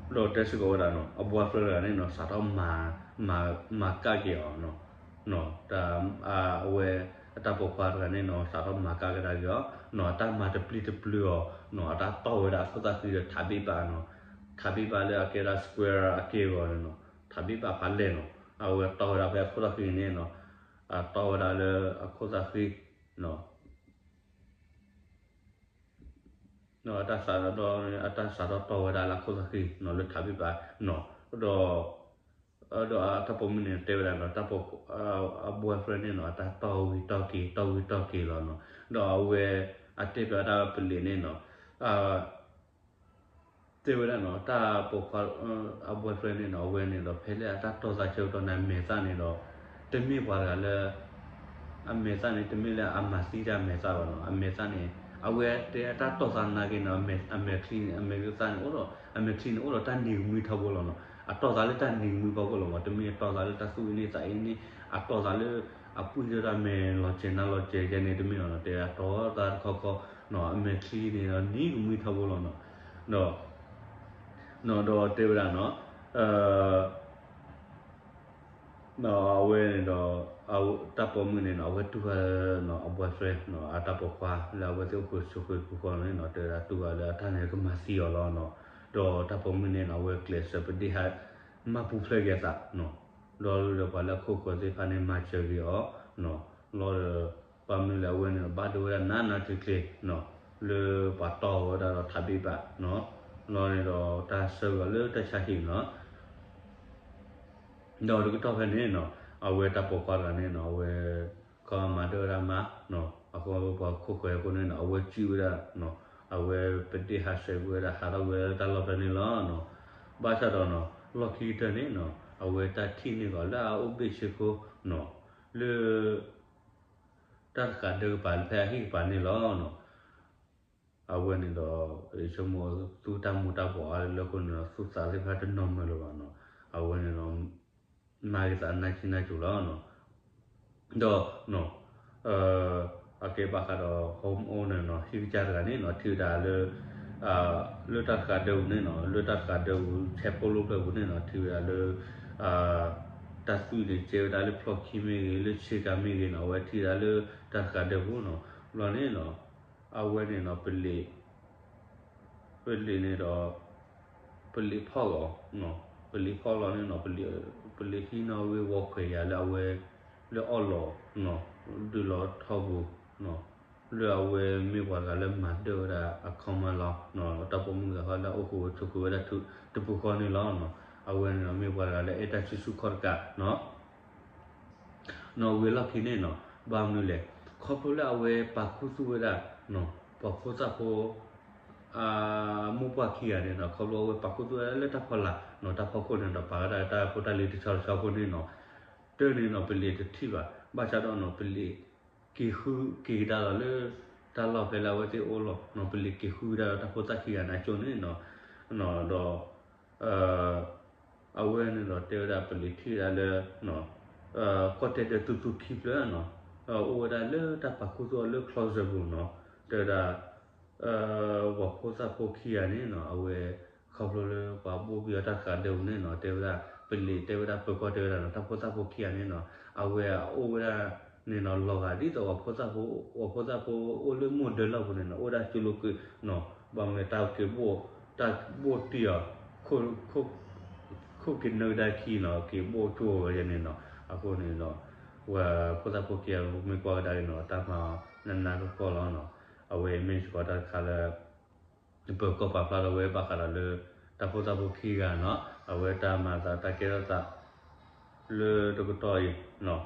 ဒီးတဲစ့ၢ်ကီးဝဲဒၣ်နီၤ အ boyfriend တဂၤန့ၣ်နီၤ စးထီၣ်မၤ မၤကၣ်က့ၤအီၤနီၤ, တၢ် အဝဲ အတၢ်ပိာ်ခွါတဂၤန့ၣ်နီၤ စးထီၣ်မၤကၣ်ကဒါက့ၤအီၤနီၤ, အတၢ်မၤတပျံၤတပျုၤအီၤနီၤ, အတၢ်တီၢ်ဝဲဒၣ်အခိၣ်သၣ်ဃံဒီးထးဘ့ၣ်ဘၣ်နီၤ, ထးဘ့ၣ်ဘၣ်လၢအကဲဒၣ် square အက့ၢ်အဂီၤန့ၣ်နီၤ, ထးဘ့ၣ်ဘၣ်ဖးလဲၢ်နီၤ, အဝဲတီၢ်ဝဲဒၣ်ဖဲအခိၣ်သၣ်ဃံန့ၣ်နီၤ, အတီၢ်ဝဲဒၣ်လၢအခိၣ်သၣ်ဃံနီၤ အတၢ်စးထီၣ် အတၢ်စးထီၣ်တီၢ်ဝဲဒၣ်လၢအခိၣ်သၣ်ဃံနီၤ လၢထးဘ့ၣ်ဘၣ်နီၤ, ဒီး ဒီးအတၢ်ပိာ်မုၣ်န့ၣ်တဲဝဲဒၣ်နီၤ တၢ်ပိာ် အ boyfriend န့ၣ်နီၤ အတၢ်တီၢ်ဝံၤတီၢ်က့ၤ တီၢ်ဝံၤတီၢ်က့ၤလီၤနီၤ, ဒီးအဝဲ အတဲပၠးတၢ်ပလံးန့ၣ်နီၤ တဲဝဲဒၣ်နီၤ တၢ်ပိာ်ခွါ အ boyfriend န့ၣ်နီၤ အဝဲန့ၣ်ဒီး ဖဲလၢအတၢ်တီၢ်သးဆၢကတီၢ်န့ၣ် အမဲာ်သၣ်န့ၣ်ဒီး တမ့ၢ်ပှၤတဂၤလၢ အမဲာ်သၣ်န့ၣ် တမ့ၢ်လၢအမၤသံတၢ်အမဲာ်သၣ်ဘၣ်နီၤ, အမဲာ်သၣ်န့ၣ် အဝဲတဲအတၢ်တီၢ်သးနာ်က့န့ၣ် အမဲာ်ချံန့ၣ် အမဲာ်သၣ်န့ၣ်အိၣ်ဒီး အမဲာ်ချံန့ၣ်အိၣ်ဒီးတၢ်နံၤကမှံထီဘိလီၤနီၤ, အတီၢ်သးလၢတၢ်နံၤကမှံဖီခိၣ်လီၤမး, တမ့ၢ်အတီၢ်သးလၢတၢ်သူၣ်အ့န့ၢ်သးအ့န့ၢ်, အတီၢ်သးလၢအပှံၢ်ဒီးတၢ်မဲာ်လီၤစဲၤနါလီၤစဲၤယဲန့ၣ် တမ့ၢ်လီၤနီၤ, တဲအတီၢ်သးတခီခီနီၤ အမဲာ်ချံန့ၣ်ဒီးနံၤကမှံထီဘိလီၤနီၤ, ဒီး နီၤ ဒီးတဲဝဲဒၣ်နီၤ အ အဝဲန့ၣ်ဒီး တၢ်ပိာ်မုၣ်န့ၣ်နီၤ အဝဲတူၢ်ဘၣ် အ boyfriend နီၤ အတၢ်ပိာ်ခွါလၢအဝဲသ့ၣ်အိၣ်ဃုာ်ဆိးဃုာ်တပူၤဃီန့ၣ်နီၤ တဲဝဲဒၣ်တူၢ်ဘၣ်လၢအတၢ်န့ၣ်ကမၤသံအီၤလီၤနီၤ. ဒီးတၢ်ပိာ်မုၣ်န့ၣ်နီၤ အဝဲကျဲးစၢးပဒ့ၣ်ဟး မၤပူၤဖျဲးက့ၤအသးနီၤ. ဒီးလၢပှၤလၢအခိၣ်ဃၢၤသ့ၣ်တဖၣ်န့ၣ် မၤစၢၤက့ၤအီၤနီၤ. လီၤဒီး ပှၤမနုၤလဲၣ်အဝဲန့ၣ် ဘၣ်ဒိဝဲဒၣ်နးနးကျံၤကျံၤနီၤ လၢပှၤတီၢ်ဝဲဒၣ်ဒီးထးဘ့ၣ်ဘၣ်နီၤ. လီၤန့ၣ်ဒီးတၢ်ဆၢဂီၤလၢတၢ်ဆါဟံၣ်နီၤ ဒီးတကတီၢ်ဖဲန့ၣ်နီၤ အဝဲတၢ်ပိာ်ခွါတဂၤန့ၣ်နီၤ အဝဲ ခီမၤဒၢၣ်ဝဲဒၣ်မါနီၤ အဃိပှၤခိၣ်ဃၢၤအဃိန့ၣ်နီၤ အဝဲစံၣ်ဝဲဒၣ်နီၤ အဝဲပဒ့ၣ်ဟးဆှဲးကွံာ်ဝဲဒၣ် ဟးထီၣ်ကွံာ်ဝဲဒၣ်တၢ်လီၢ်ဖဲန့ၣ်လီၤနီၤ. ဘၣ်ဆၣ်ဒီးနီၤ လီၢ်ခံကတၢၢ်န့ၣ်နီၤ အဝဲတၢ်ထံၣ်န့ၢ်ကီးလၢအအိၣ်ဘ့ၣ်ဆ့ခိနီၤ လၢ တၢ်တဃးဒၢကပၤလၢဖဲအဟံၣ်ကပၤန့ၣ်လီၤနီၤ. အဝဲန့ၣ်ဒီး ဆိကမိၣ်သူတၢ်မူၤတၢ်ဘှီးအါလၢအဃိန့ၣ်ဒီး သူၣ်သးသ့ၣ်တဖၣ်တနီၤမုာ်လၢၤဘၣ်နီၤ. အဝဲန့ၣ်ဒီး မၤဂ့ၤသးနၢ်ဆံနၢ်စူၤလီၤနီၤ. ဒီး အကဲဘၣ်ဃးဒီး homeowner နီၤ ဟံၣ်ကစၢ်တဂၤန့ၣ်နီၤ ထံၣ်ဝဲဒၣ်လၢ လၢတၢ်တဃးဒၢပူၤန့ၣ်နီၤ လၢတၢ်တဃးဒၢပူၤ ဆဲးဖိလိဖျၢၣ်ပူၤန့ၣ်နီၤ ထံၣ်ဝဲဒၣ်လၢ တၢ်သွံၣ်န့ၣ် ကဲဝဲဒၣ်လၢဖျီၣ်ခံမ့ၢ်ဂ့ၤ လၢဆ့ကၤမ့ၢ်ဂ့ၤနီၤ အဝဲထံၣ်ဝဲဒၣ်လၢတၢ်တဃးဒၢပူၤနီၤ. ဘျီန့ၣ်နီၤ အဝဲန့ၣ်နီၤ ပလံၤ ပလံၤန့ၣ်ဒီး ပလံၤဖီၣ်လီၤ, ပလံၤဖီၣ်လီၤန့ၣ်နီၤ ပလံၤဟံးန့ၢ်ဝ့ၢ်ဝီခွဲးယာ်လၢအဝဲ လၢအီၣ်လီၤ ဒုးလီၤထီပူၤ လၢအဝဲမ့ၢ်ပှၤတဂၤလၢမၤဒၢၣ်ဝဲဒၣ်အခီမါလီၤ. တၢ်ပိာ်မုၣ်တဂၤဃီလၢအအိၣ်ဃုာ်ဆိးဃုာ်ဝဲဒၣ်တပူၤဃီန့ၣ်လီၤ. အဝဲန့ၣ်ဒီးမ့ၢ်ပှၤတဂၤလၢအဲၣ်တၢ်စုဆူၣ်ခီၣ်တကးနီၤ နီၣ်ဝံၤအလီၢ်ခံန့ၣ်နီၤ ဘၣ်မနုၤလဲၣ်, ခီဖျိလၢအဝဲပာ်ခူသူၣ်ဝဲဒၣ် ပှၤဖိသၣ်ဖိ မိၢ်ပှၢ်ခံဂၤန့ၣ်နီၤ ခီဖျိအဝဲပာ်ခူသူၣ်ဝဲဒၣ်လၢတၢ်ဖီလာ်နီၤ တၢ်ဖီခိၣ်န့ၣ်ဒီး ပာ်ဝဲဒၣ်တၢ်ဖိတၢ်လံၤတဆီတဆီအဃိန့ၣ်နီၤ တၢ်န့ၣ်နီၤ ပလံၤတထံၣ်ဘၣ်. ဘၣ်ဆၣ်ဒီးနီၤ ပလံၤက့ၤဃုက့ၤကဒါလီၤလၢ တၢ်လီၢ်ဖဲလၢအဝဲသ့ၣ်အိၣ်လီၤနီၤ ပလံၤက့ၤဃုကဒါလီၤတၢ်ဖိသၣ်ခံဂၤန့ၣ်အကၠိန့ၣ်နီၤ ဒီး အဝဲန့ၣ်ဒီးတဲဝဲဒၣ်ပလံၤထံၣ်ဝဲဒၣ်လၢ ကီၢ်တဲၣ်ဒၢသူသူခံဖျၢၣ်နီၤ အိၣ်ဝဲဒၣ်လၢတၢ်ပာ်ခူသူၣ်အီၤလၢ closet ပူၤနီၤ တဲဝဲဒၣ် ပှၤဖိသၣ်ဖိခံဂၤန့ၣ်နီၤ အဝဲ ခီဖျိလၢပှၤဘိၣ်ဘံအီၤတၢ်တဃးဒၢပူၤန့ၣ်နီၤ တဲဝဲဒၣ် ပလံၤတဲဝဲဒၣ်ပၢၤကီၢ်တဲဝဲဒၣ်နီၤ တၢ်ဖိသၣ်ဖိခံဂၤန့ၣ်နီၤ အဝဲအိၣ်ဝဲဒၣ်န့ၣ်နီၤ လီၤဂာ်ဒ်သိးပှၤဖိသၣ်ဖိ ပှၤဖိသၣ်ဖိအိၣ်လၢမိၢ်ဒၢလီၢ်ပူၤန့ၣ်နီၤ အိၣ်ဒၣ်ကၠိလိာ်ကွဲနီၤ ဘၣ်မနုၤတၢ်က့ၤဘိၣ် တၢ်ဘိၣ်တံၢ်အီၤ ခိၣ်က့ၤနၢကဒါခံနီၤ က့ၤဘိၣ်ကၠိဝဲယဲန့ၣ်နီၤ အဃိန့ၣ်ဒီး ပှၤဖိသၣ်ဖိခံဂၤမ့ၢ်ကွၢ်ကဒါက့ၤနီၤ တၢ်မၤနးနးကီၢ်ကီၢ်လီၤနီၤ အဝဲမ့ၢ်စ့ၢ်ကီးတၢ်တခါလၢ ပၢၤကီၢ်ပာ်ဖျါထီၣ်ဝဲဘၣ်ဃးဒီးလၢ တၢ်ဖိသၣ်ဖိခံဂၤနီၤ အဝဲတၢ်မၤသးတၢ်ကဲထီၣ်သး လၢတကတီၢ်အံၤ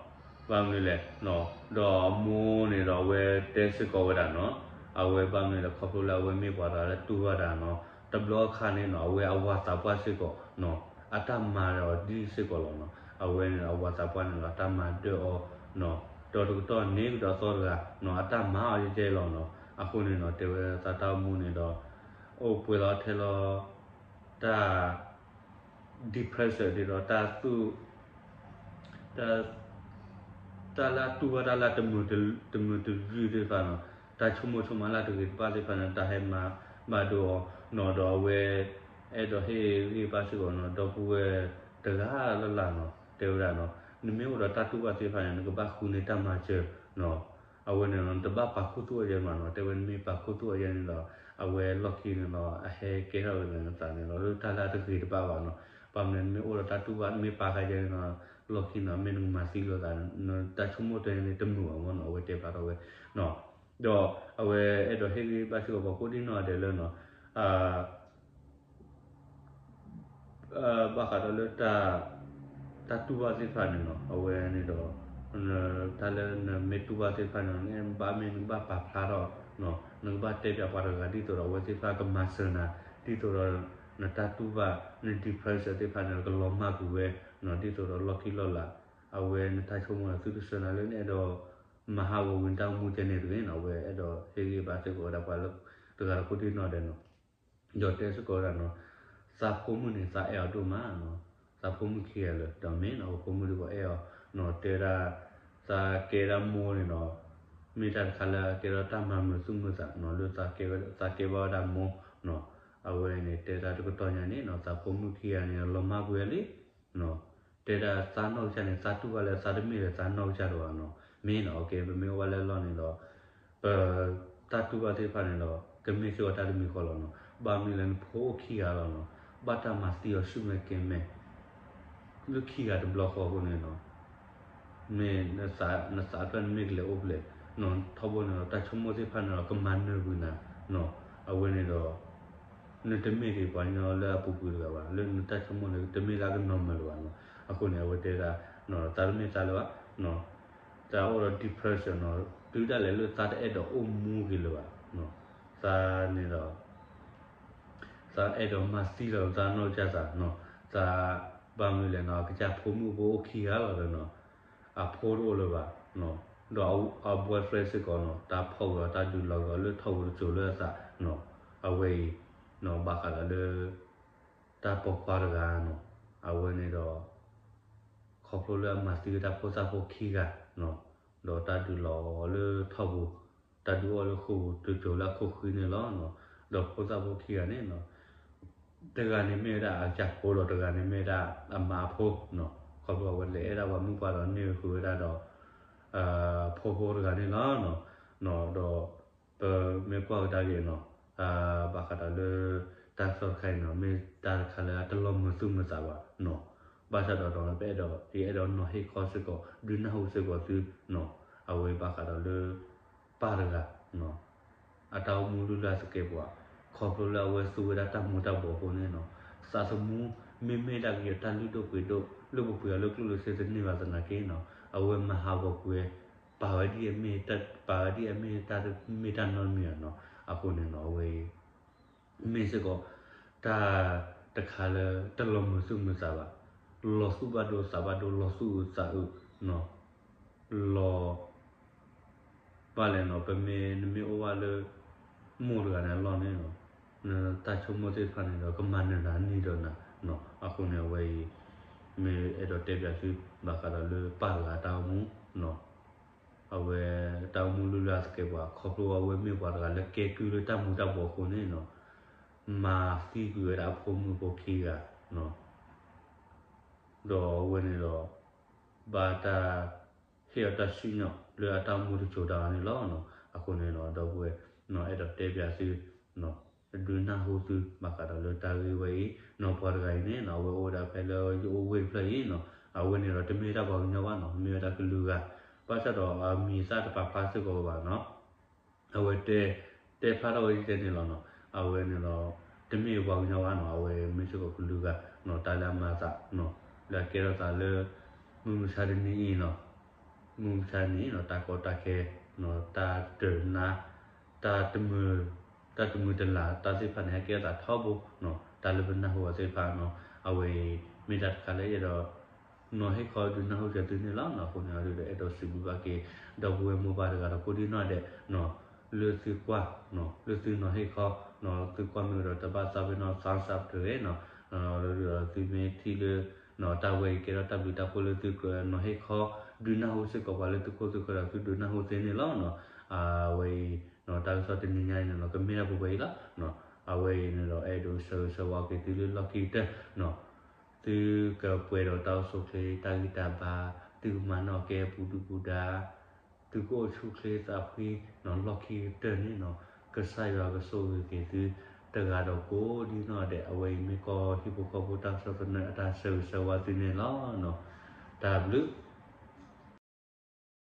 ဘၣ်မနုၤလဲၣ် ဒီးအမိၢ်န့ၣ်ဒီးအဝဲတဲစ့ၢ်ကီးဝဲဒၣ်နီၤ အဝဲဘၣ်မနုၤလဲၣ် ခီဖျိလၢအဝဲမ့ၢ်ပှၤတဂၤလၢတူၢ်ဘၣ်တၢ်နီၤ တဘျီအခါန့ၣ်နီၤ အဝဲအဝၤသးပှၢ်စ့ၢ်ကီးနီၤ အတၢ်မၤဒီးဒ်စ့ၢ်ကီးလီၤနီၤ အဝဲန့ၣ်အဝၤသးပှၢ်န့ၣ်ဒီးအတၢ်မၤဒၢၣ်အီၤနီၤ ဒီးတကတီၢ်န့ၣ်ကဒီးအသီတဂၤနီၤ အတၢ်မၤအီၤယဲၢ်ယဲၢ်လီၤနီၤ အဃိန့ၣ်နီၤ တဲဝဲသးတၢ်အိၣ်မူန့ၣ်ဒီး အိၣ်ပှဲၤလီၤထဲလီၤ တၢ် depression ဒ်သိးတၢ်သူၣ် တၢ်လၢအတူၢ်ဘၣ်တၢ်လၢတမုာ်တယုၢ်သ့ၣ်တဖၣ်နီၤ တၢ်ဆိကမိၣ်ဆိကမးလၢတဂ့ၤတဘၣ်သ့ၣ်တဖၣ်န့ၣ် တၢ်ဟဲမၤဘၣ်ဒိအီၤနီၤ ဒီးအဝဲ အဲၣ်ဒိးဟ့ၣ်ဂံၢ်ဘါစ့ၢ်ကီးနီၤ ဒီပုၢ်ဝဲၢ်တဂၤလၢ်လၢ်နီၤ တဲဝဲဒၣ်နီၤ နမ့ၢ်အိၣ်ဒီးတၢ်တူၢ်ဘၣ်သ့ၣ်တဖၣ်န့ၣ် နကဘၣ်ဃုန့ၢ်တၢ်မၤစၢၤနီၤ အဝဲန့ၣ်နီၤ နတဘၣ်ပာ်ခူသူၣ်အီၤယဲၢ်မးနီၤ တဲဝဲနမ့ၢ်ပာ်ခူသူၣ်အီၤယဲၢ်န့ၣ်ဒီး အဝဲလီၢ်ခံန့ၣ်ဒီး အဟဲကဲထီၣ်ဝဲဒၣ်နသးန့ၣ်လီၤ လၢတၢ်လၢအတဂ့ၤတဘၣ်ဘၣ်နီၤ ဘၣ်မနုၤနမ့ၢ်အိၣ်ဒီးတၢ်တူၢ်ဘၣ် နမ့ၢ်ပာ်ဃာ်ယဲၢ်န့ၣ်ဒီး လီၢ်ခံနီၤ မ့ၢ်နကမၤသံလိာ်သး နတၢ်ဆိကမိၣ်တဲန့ၣ်တမုာ်ဘၣ်မးနီၤ အဝဲတဲဖျါထီၣ်ဝဲနီၤ ဒီးအဝဲအဲၣ်ဒိးဟ့ၣ်ဂံၢ်ဘါစ့ၢ်ကီးပှၤကိးဒံနီၢ်ဂၤဒဲးလၢနီၤ ဘၣ်ဃးဒီးလၢ တၢ်တူၢ်ဘၣ်သ့ၣ်တဖၣ်န့ၣ်နီၤ အဝဲန့ၣ်ဒီး တၢ်လၢနမ့ၢ်တူၢ်ဘၣ်သ့ၣ်တဖၣ်န့ၣ် နဘၣ်မ့ၢ်နကဘၣ်ပာ်ဖျါထီၣ် နကဘၣ်တဲပၠးပှၤတဂၤဒ်သိးဒီးအဝဲသ့ၣ်တဖၣ်ကမၤစၢၤနၤ ဒ်သိးဒီး နတၢ်တူၢ်ဘၣ် န depression သ့ၣ်တဖၣ်န့ၣ် ကလီၤမၢ်ကွံာ်ဝဲ ဒ်သိးဒီးလီၢ်ခံလီၢ်လၤ အဝဲနတၢ်ဆိကမိၣ်န့ၣ် သုတဆၢနၤလၢနအဲၣ်ဒိး မၤဟးဂီၤဝံၤနတၢ်အိၣ်မူကဲန့ၣ်တဂ့ၤနီၤ အဝဲအဲၣ်ဒိးဟ့ၣ်ဂံၢ်ဘါစ့ၢ်ကီးဝဲဒၣ်ပှၤလၢ တဂၤတကိးဒံနီၢ်ဒဲးနီၤ ဒီးတဲစ့ၢ်ကီးဝဲဒၣ်နီၤ သးဖိမုၣ်န့ၣ် သးအဲၣ်အီၤဒိၣ်မးနီၤ သးဖိမုၣ်ခံဂၤလၢာ် ဒီးမ့ၢ်နီၤ ဖိမုၣ်ဒ်ပှၤအဲၣ်အီၤနီၤ တဲဝဲဒၣ် သးကဲဒၣ်မိၢ်န့ၣ်နီၤ မ့ၢ်တၢ်တခါလၢအကဲထီၣ်တၢ်မၤမုာ်သူၣ်မုာ်သးနီၤ လၢသးကဲဘၣ်ဝဲဒၣ်မိၢ်နီၤ အဝဲန့ၣ်တဲတၢ်တကတီၢ်ညါန့ၣ်နီၤ သးဖိမုၣ်ခံဂၤန့ၣ် လီၤမၢ်ကွံာ်ဝဲလံနီၤ တဲဒၣ်သးနီၢ်ကစၢ်န့ၣ် သးတူၢ်ဘၣ်လၢသးတမ့ၢ်ဒီးသးနီၢ်ကစၢ်တဂၤနီၤ. မ့ၢ်နီၤ ပမ့ၢ်အိၣ်ဘၣ်လၢအလီၢ်န့ၣ်ဒီး ပတၢ်တူၢ်ဘၣ်သ့ၣ်တဖၣ်န့ၣ်ဒီး ကမ့ၢ်စ့ၢ်ကီးတၢ်တမံၤဃီလီၤနီၤ. ဘၣ်မနုၤလဲၣ် နဖိအိၣ်ခံဂၤလီၤနီၤ. ဘၣ်တၢ်မၤသံအီၤဆူၣ်မဲာ်ကဲၤမဲာ် လၢခံဂၤတဘျီဃီအဃိန့ၣ်နီၤ မ့ၢ်နသး နသးဖျၢၣ်နမ့ၢ်ကလဲၤအိၣ်ဖျဲၣ်နီၤ ထီဘိန့ၣ်ဒီး တၢ်ဆိကမိၣ်သ့ၣ်တဖၣ်န့ၣ်ဒီး ကမၤနၢၤကွံာ်နၤနီၤ. အဝဲန့ၣ်ဒီး နတမ့ၢ်ဒံးပှၤကညီလၢအပူၤကွံာ်တဂၤဘၣ်. လၢနတၢ်ဆိကမိၣ်န့ၣ် တမ့ၢ်လၢအကနီၤမၢၤလၢၤဘၣ်နီၤ. အဃိန့ၣ် အဝဲတဲဒၣ် သးတမ့ၢ်သးလၢၤဘၣ်နီၤ. သးအိၣ်ဒီး depression နီၤ. တုၤဒၣ်လဲာ်လၢသးတအဲၣ်ဒိးအိၣ်မူက့ၤလၢၤဘၣ်နီၤ. သးန့ၣ်ဒီး သးအဲၣ်ဒိးမၤသံလီၤသးနီၢ်ကစၢ်သးနီၤ. သး ဘၣ်မနုၤလဲၣ်နီၤ အကစၢ်ဖိမုၣ်ဖိအိၣ်ခံဂၤလီၤဒီးနီၤ အဖိတအိၣ်လၢၤဘၣ်နီၤ. ဒီးအ boyfriend စ့ၢ်ကီးနီၤ တၢ်ဖီၣ်က့ၤအီၤ တၢ်ဒုးလီၤက့ၤအီၤလၢထီၣ်ပူၤတစိၤလၢအသးနီၤ. အဝဲအံၤနီၤ ဘၣ်ဃးဒီးလၢ တၢ်ပိာ်ခွါတဂၤနီၤ. အဝဲန့ၣ်ဒီး ခီဖျိလၢအမၤသံဝဲဒၣ်ဖိသၣ်ဖိခံဂၤနီၤ ဒီးတၢ်ဒုးလီၤအီၤလၢထီၣ်ပူၤ တၢ်ဒုးအီၤလၢဃိာ်ပူၤတစိၤလၢအခိၣ်ဃံန့ၣ်လီၤနီၤ. ဒီးဖိသၣ်ဖိခံဂၤန့ၣ်နီၤ တဂၤန့ၣ်မ့ၢ်ဝဲဒၣ်အကစၢ်ဖိဒီး တဂၤန့ၣ်မ့ၢ်ဝဲဒၣ်အမါအဖိနီၤ. ခီဖျိအဝဲလဲၤအဲၣ်ဒၣ်ပှၤမုၣ်ပှၢ်ဒီးန့ၢ်ဃုာ်ဝဲဒၣ်ဒီး ဖိဖိတဂၤန့ၣ်လီၤနီၤ. ဒီး ပမ့ၢ်ကွၢ်ကဒါက့ၤနီၤ ဘၣ်ဃးဒီးလၢ တၢ်ကစီၣ်တခါအံၤနီၤ မ့ၢ်တၢ်တခါလၢအတလီၤမုာ်သူၣ်မုာ်သးဘၣ်နီၤ. ဘၣ်ဆၣ်ဒီး ပအဲၣ်ဒိး ယအဲၣ်ဒိးနီၤဟ့ၣ်ခီစ့ၢ်ကီး ဒုးနၢ်ဟူစ့ၢ်ကီးသုနီၤ. အဝဲဘၣ်ဃးဒီးလၢ ပၢ်တဂၤနီၤ အတၢ်အိၣ်မူလုၢ်လၢ်သကဲးပဝး ခီဖျိလၢအဝဲသူဝဲဒၣ်တၢ်မူၤတၢ်ဘှီးအဃိန့ၣ်နီၤ သးသမူ မ့မ့ၢ်ဒၣ်ကယီၤတၢ်လုၢ်ဒိၣ်ပှ့ၤဒိၣ် လုၢ်ပှ့ၤအီၤလၢကျိၣ်လၢစ့တန့ၢ်ဘၣ်သနာ်က့နီၤ အဝဲမၤဟးဂီၤကွံာ်ဝဲ ပာ်ဝဲဒ်အမ့ၢ် ပာ်ဝဲဒ်အမ့ၢ်တၢ်မ့ၢ်တၢ်နီတမံၤဘၣ်နီၤ. အဃိန့ၣ်နီၤ အဝဲအံၤ မ့ၢ်စ့ၢ်ကီး တၢ်တခါလၢတလီၤမုာ်သူၣ်မုာ်သးဘၣ်. လီၤသူၣ်ဘၣ်ဒိသးဘၣ်ဒိ လီၤသူၣ်အုးသးအုးနီၤ လီၤ ဘၣ်လဲၣ်နီၤ ပမ့ၢ် နမ့ၢ်အိၣ်ဘၣ်လၢ မိၢ်တဂၤန့ၣ်အလီၢ်န့ၣ်နီၤ နတၢ်ဆိကမိၣ်သ့ၣ်တဖၣ်န့ၣ်ဒီး ကမၤနၢၤနၤနံၤဒီးနၤနီၤ. အဃိန့ၣ် အဝဲအံၤ မ့ၢ်အဲၣ်ဒိးတဲပၠးသု ဘၣ်ဃးဒီးလၢပၢ်တဂၤအတၢ်အိၣ်မူနီၤ အဝဲတၢ်အိၣ်မူလုၢ်လၢ်သကဲးပဝး ခီဖျိအဝဲမ့ၢ်ပှၤတဂၤလၢကဲကုၢ်လၢတၢ်မူၤတၢ်ဘှီးအဃိန့ၣ်နီၤ မၤသံကွံာ်ဝဲဒၣ်အဖိမုၣ်ဖိခံဂၤနီၤ ဒီးအဝဲန့ၣ်ဒီး ဘၣ်တၢ်ဟ့ၣ်အီၤတၢ်စံၣ်ညီၣ်လၢအတၢ်အိၣ်မူတစိၤတၢ်အီၤန့ၣ်လီၤနီၤ. အဃိန့ၣ်နီၤ ဒီပုၢ်ဝဲၢ်နီၤ အဲၣ်ဒိးတဲပၠးသုနီၤ ဒုးနၢ်ဟူသု ဘၣ်ဃးဒီးလၢတၢ်ဂ့ၢ်ဝဲအံၤနီၤ ပှၤတဂၤအံၤန့ၣ်နီၤ အဝဲအိၣ်ဝဲဒၣ်ဖဲလၢယအိၣ်ဝ့ၢ်တဖျၢၣ်အံၤနီၤ အဝဲန့ၣ်ဒီးတမ့ၢ်ဝဲဒၣ်ပှၤကညီဘၣ်နီၤ မ့ၢ်ဝဲဒၣ်ကလုာ်ဂၤ ဘၣ်ဆၣ်ဒီးအမံၤအသၣ်တပာ်ဖျါစ့ၢ်ကီးဘၣ်နီၤ အဝဲတဲ တဲဖျါထီၣ်ဝဲဒ်တဲန့ၣ်လီၤနီၤ. အဝဲန့ၣ်ဒီး တမ့ၢ်ပှၤကညီဘၣ်နီၤ အဝဲမ့ၢ်စ့ၢ်ကီးကလုာ်ဂၤနီၤ တၢ်လၢအမၤသးနီၤ လၢအကဲထီၣ်သးလၢ မုၢ်မဆါတနံၤအံၤနီၤ မုၢ်မဆါတနံၤအံၤနီၤ တၢ်ကီတၢ်ခဲနီၤ တၢ်တနါ တၢ်တမုာ် တၢ်တမုာ်တလၤ တၢ်သ့ၣ်တဖၣ်န့ၣ် ဟဲကဲထီၣ်သးထီဘိနီၤ တၢ်လၢပနၢ်ဟူအီၤသ့ၣ်တဖၣ်နီၤ အဝဲအံၤ မ့ၢ်တၢ်တခါလၢအဲၣ်ဒိး နီၤဟ့ၣ်ခီဒုးနၢ်ဟူက့ၤသုန့ၣ်လီၤနီၤ. အဃိန့ၣ်ဒီး အဲၣ်ဒိးစံးဘျုးဘၣ်က့ၤ ဒီပုၢ်ဝဲၢ်မိၢ်ပၢ်တဂၤဒီးကိးဒံနီၢ်ဒဲးနီၤ လၢသုကွၢ်နီၤ လၢသုနီၤဟ့ၣ်ခီနီၤ သုကွၢ်မ့ၢ်ကဒီးတဘၣ်သးပ့ၤနီၣ် thumbs up တဂ့ၤနီၤ ဒီးသုမ့ၢ်ထံၣ်လၢ တၢ်ဝဲအံၤကဲထီၣ်တၢ်ဘျုးတၢ်ဖှိၣ်လၢသုနီၤဟ့ၣ်ခီ ဒုးနၢ်ဟူစ့ၢ်ကီးပှၤလၢသုခိၣ်သုဃၢၤဒီးသုဒုးနၢ်ဟူသ့န့ၣ်လီၤနီၤ. အဝဲအံၤ တၢ်ကစီၣ်တနံၤညါအံၤန့ၣ်နီၤ ကမ့ၢ်ဒၣ်ပဝဲအံၤလီၤနီၤ. အဝဲအံၤန့ၣ်ဒီး အဲၣ်ဒိးဆၢဂ့ၤဆၢဝါက့ၤသုလၢလီၢ်ခံကတၢၢ်နီၤ သုကပှဲၤဒီးတၢ်အိၣ်ဆူၣ်အိၣ်ချ့ တၢ်ဂံၢ်တၢ်ဘါ သုကမၤနၢၤက့ၤအပူၤဒုၣ်ပူၤဒါ သုကအိၣ်ဆူၣ်ချ့သးဖှံနီၤ လီၢ်ခံကတၢၢ်န့ၣ်နီၤ ကစၢ်ယွၤကဆိၣ်ဂ့ၤက့ၤသု တဂၤဒီးကိးဒံနီၢ်ဒဲး အဝဲအံၤမ့ၢ်ကီၢ်ဟံၣ်ဖိဃီဖိတၢ်ကစီၣ်သနၢၣ် အတၢ်ဆၢဂ့ၤဆၢဝါသုန့ၣ်လီၤနီၤ. တၢ်ဘျုး